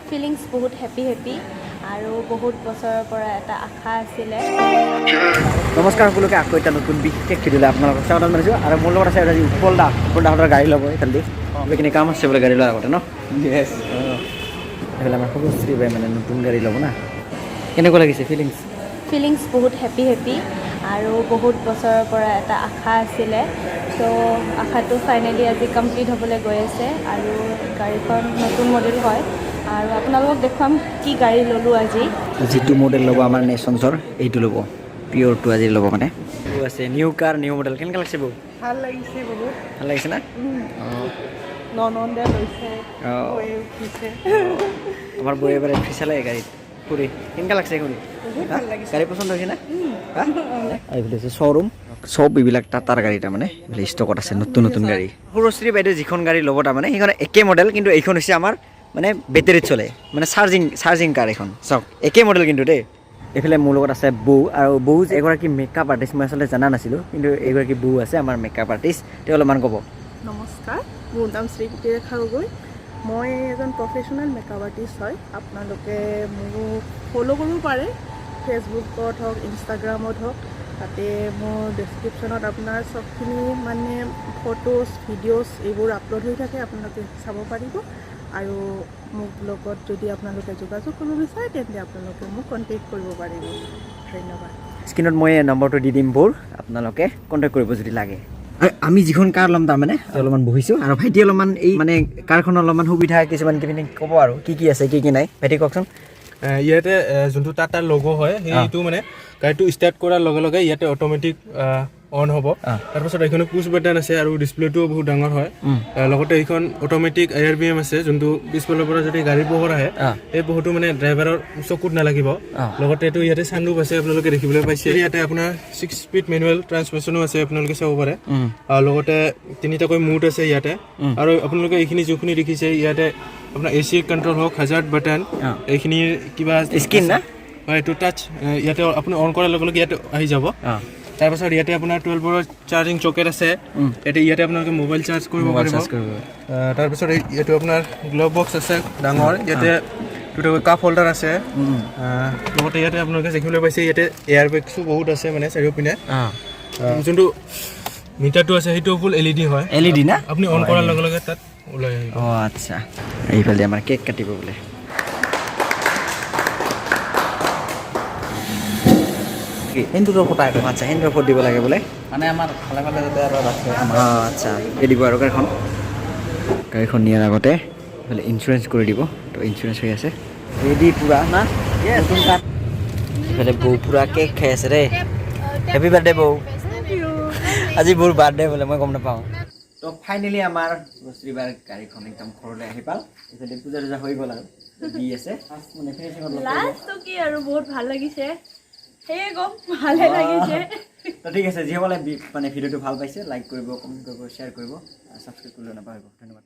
Feelings বহুত happy happy আৰু বহুত বছৰৰ পৰা এটা আশা আছিলে। নমস্কাৰ সকলোকে, আকৌ এটা নতুন বিশেষ ভিডিঅ'লৈ আপোনালোকক স্বাগতম জনাইছোঁ। আৰু মোৰ লগত আছে আজি উৎপল দা। উৎপল দাহঁতৰ গাড়ী ল'ব এইফালেদি, এইখিনি কাম আছে বোলে গাড়ী লোৱাৰ আগতে ন? য়েছ। এইফালে আমাৰ সৰুশ্ৰী বাই মানে নতুন গাড়ী ল'ব না। কেনেকুৱা লাগিছে ফিলিংছ? ফিলিংছ বহুত হেপী হেপী আৰু বহুত বছৰৰ পৰা এটা আশা আছিলে, ত' আশাটো ফাইনেলি আজি কমপ্লিট হ'বলৈ গৈ আছে। আৰু গাড়ীখন নতুন মডেল হয় আৰু আপোনালোকক দেখুৱাম কি গাড়ী ল'লোঁ আজি। যিটো মডেল ল'ব আমাৰ নেশ্যনছৰ, এইটো ল'ব, পিয়'ৰটো আজি ল'ব। মানে আছে নিউ কাৰ, নিউ মডেল। কেনেকুৱা লাগিছে বৌ? ভাল লাগিছে বহুত। ভাল লাগিছে না? অঁ। ননন্দে লৈছে। অঁ। বৌয়ে উঠিছে। আমাৰ বৌ এবাৰ উঠি চালে গাড়ীত। খুৰী, কেনেকুৱা লাগছে খুৰী? বহুত ভাল লাগিছে। গাড়ী পচন্দ হৈছে না? হা? এইফালে হৈছে শ্ব'ৰুম। চব এইবিলাক টাটাৰ গাড়ী, তাৰমানে এইফালে ষ্টকত আছে নতুন নতুন গাড়ী। সৰুশ্ৰী বাইদেউ যিখন গাড়ী ল'ব, তাৰমানে সেইখন একে মডেল, কিন্তু এইখন হৈছে আমাৰ মানে বেটেৰীত চলে, মানে চাৰ্জিং কাৰ এইখন। চাওক, একে মডেল কিন্তু দেই। এইফালে মোৰ লগত আছে বৌ। আৰু বৌ যে এগৰাকী মেকআপ আৰ্টিষ্ট, মই আচলতে জনা নাছিলোঁ, কিন্তু এইগৰাকী বৌ আছে আমাৰ মেকআপ আৰ্টিষ্ট, তেওঁ অলপমান ক'ব। নমস্কাৰ, মোৰ নাম শ্ৰীকৃতি ৰেখা গগৈ। মই এজন প্ৰফেচনেল মেকআপ আৰ্টিষ্ট হয়। আপোনালোকে মোক ফ'ল' কৰিব পাৰে, ফেচবুকত হওক, ইনষ্টাগ্ৰামত হওক। তাতে মোৰ ডেছক্ৰিপশ্যনত আপোনাৰ চবখিনি মানে ফটোজ, ভিডিঅ'জ এইবোৰ আপলোড হৈ থাকে, আপোনালোকে চাব পাৰিব। আৰু মোক লগত যদি আপোনালোকে যোগাযোগ কৰিব বিচাৰে, তেন্তে আপোনালোকে মোক কণ্টেক্ট কৰিব পাৰিব। ধন্যবাদ। স্ক্ৰীণত মই নম্বৰটো দি দিম বৌৰ, আপোনালোকে কণ্টেক্ট কৰিব যদি লাগে। আৰু আমি যিখন কাৰ ল'ম, তাৰমানে অলপমান বহিছোঁ আৰু ভাইটি অলপমান এই মানে কাৰখনৰ অলপমান সুবিধা কিছুমান কিবি ক'ব আৰু কি কি আছে, কি কি নাই। ভাইটি, কওকচোন। ইয়াতে যোনটো টাটাৰ লগো হয়, সেইটো মানে গাড়ীটো ষ্টাৰ্ট কৰাৰ লগে লগে ইয়াতে অট'মেটিক অন হ'ব। তাৰপাছত এইখনত পুছ বাটন আছে আৰু ডিছপ্লেটোও বহুত ডাঙৰ হয়। লগতে এইখন অট'মেটিক আইআৰভিএম আছে, যোনটো পিছফালৰ পৰা যদি গাড়ীৰ পোহৰ আহে, এই পোহৰটো মানে ড্ৰাইভাৰৰ চকুত নালাগিব। লগতে এইটো ইয়াতে চানৰুফ আছে, আপোনালোকে দেখিবলৈ পাইছে। ইয়াতে আপোনাৰ 6 স্পীড মেনুৱেল ট্ৰান্সমিশ্যনো আছে, আপোনালোকে চাব পাৰে। আৰু লগতে তিনিটাকৈ মুড আছে ইয়াতে। আৰু আপোনালোকে এইখিনি যিখিনি দেখিছে, ইয়াতে আপোনাৰ এ চি কণ্ট্ৰল হওক, হাজাৰ্ড বাটন, এইখিনিৰ কিবা স্ক্ৰীন না? হয়, এইটো টাচ। ইয়াতে আপুনি অন কৰাৰ লগে লগে ইয়াতে আহি যাব। তাৰপাছত ইয়াতে আপোনাৰ 12 ভল্টৰ চাৰ্জিং চকেট আছে। ইয়াতে আপোনালোকে মোবাইল চাৰ্জ কৰিব পাৰিব। চাৰ্জ কৰিব। তাৰপিছত এইটো আপোনাৰ গ্লভ বক্স আছে ডাঙৰ, ইয়াতে দুটাকৈ কাপ হোল্ডাৰ আছে। লগতে ইয়াতে আপোনালোকে দেখিবলৈ পাইছে, ইয়াতে এয়াৰ বেগছো বহুত আছে, মানে চাৰিওপিনে। যোনটো মিটাৰটো আছে, সেইটো ফুল এলইডি হয়। এলইডি না? আপুনি অন কৰাৰ লগে লগে তাত ওলাই আহিব। অঁ, আচ্ছা। এইফালে আমাৰ কেক কাটিব বোলে। কি? সেন্দুৰৰ ফোঁটা এটা। আচ্ছা, সেন্দুৰ ফোঁট দিব লাগে বোলে। মানে আমাৰ ভালে ভালে যাতে আৰু ৰাখে আমাৰ। অঁ, আচ্ছা। এই দিব আৰু গাড়ীখন নিয়াৰ আগতে এইফালে ইঞ্চুৰেঞ্চ কৰি দিব। তো ইঞ্চুৰেঞ্চ হৈ আছে, ৰেডি পূৰা না নতুন কাৰ। এইফালে বৌ পূৰা কেক খাই আছে দেই। হেপী বাৰ্থডে বৌ। আজি বৌৰ বাৰ্থডে বোলে, মই গম নাপাওঁ। তো ফাইনেলি আমাৰ শ্ৰীবাৰ গাড়ীখন একদম ঘৰলৈ আহি পাল। এইফালে পূজা টূজা হৈ গ'ল আৰু দি আছে মানে ফিনিচিঙত অলপ কৰিব। লাষ্টটো কি আৰু, বহুত ভাল লাগিছে, সেয়ে কম, ভালে লাগিছে। তো ঠিক আছে, যিসকলে মানে ভিডিঅ'টো ভাল পাইছে, লাইক কৰিব, কমেণ্ট কৰিব, শ্বেয়াৰ কৰিব, ছাবস্ক্ৰাইব কৰিব নাপাহৰিব। ধন্যবাদ।